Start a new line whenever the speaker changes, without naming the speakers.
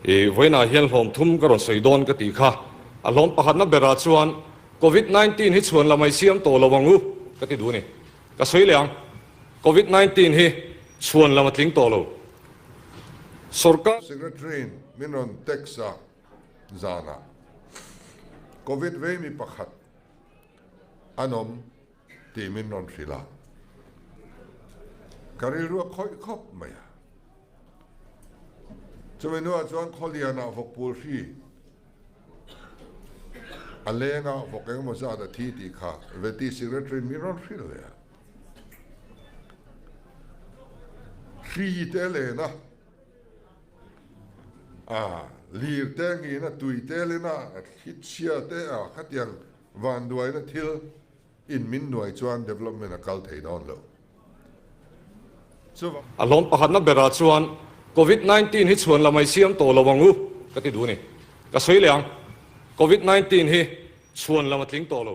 I vawiinah hian hlawm thum ka rawn sawi dawn ka tih kha. A hlawm pakhatna berah chuan Covid 19 hi chhuan la mai siam tawh lo ang u ka ti duh a ni. Ka sawi leh ang, Covid 19 hi chhuan lam a tling tawh lo. Sorkar.
Secretary-in min rawn text a zanah Covid vei mi pakhat an awm tih min rawn hrilh a, ka rilru a khawih khawp mai a. Chumi hnuah chuan Khawlianah vawkpul hri a leng a, vawk engemaw zat a thi tih kha Vety Secretary min rawn hrilh leh a. Hri te len a, a lir te ngin a, tui te len a, thli chhia te a, khatiang vanduaina thil In min nuai chuan development a kal thei dawn lo. Chuvang.
A hlawm pakhatna berah chuan Covid 19 hi chhuan la mai siam tawh lo ang u ka ti duh a ni. Ka sawi leh ang, Covid 19 hi chhuan lam a tling tawh lo.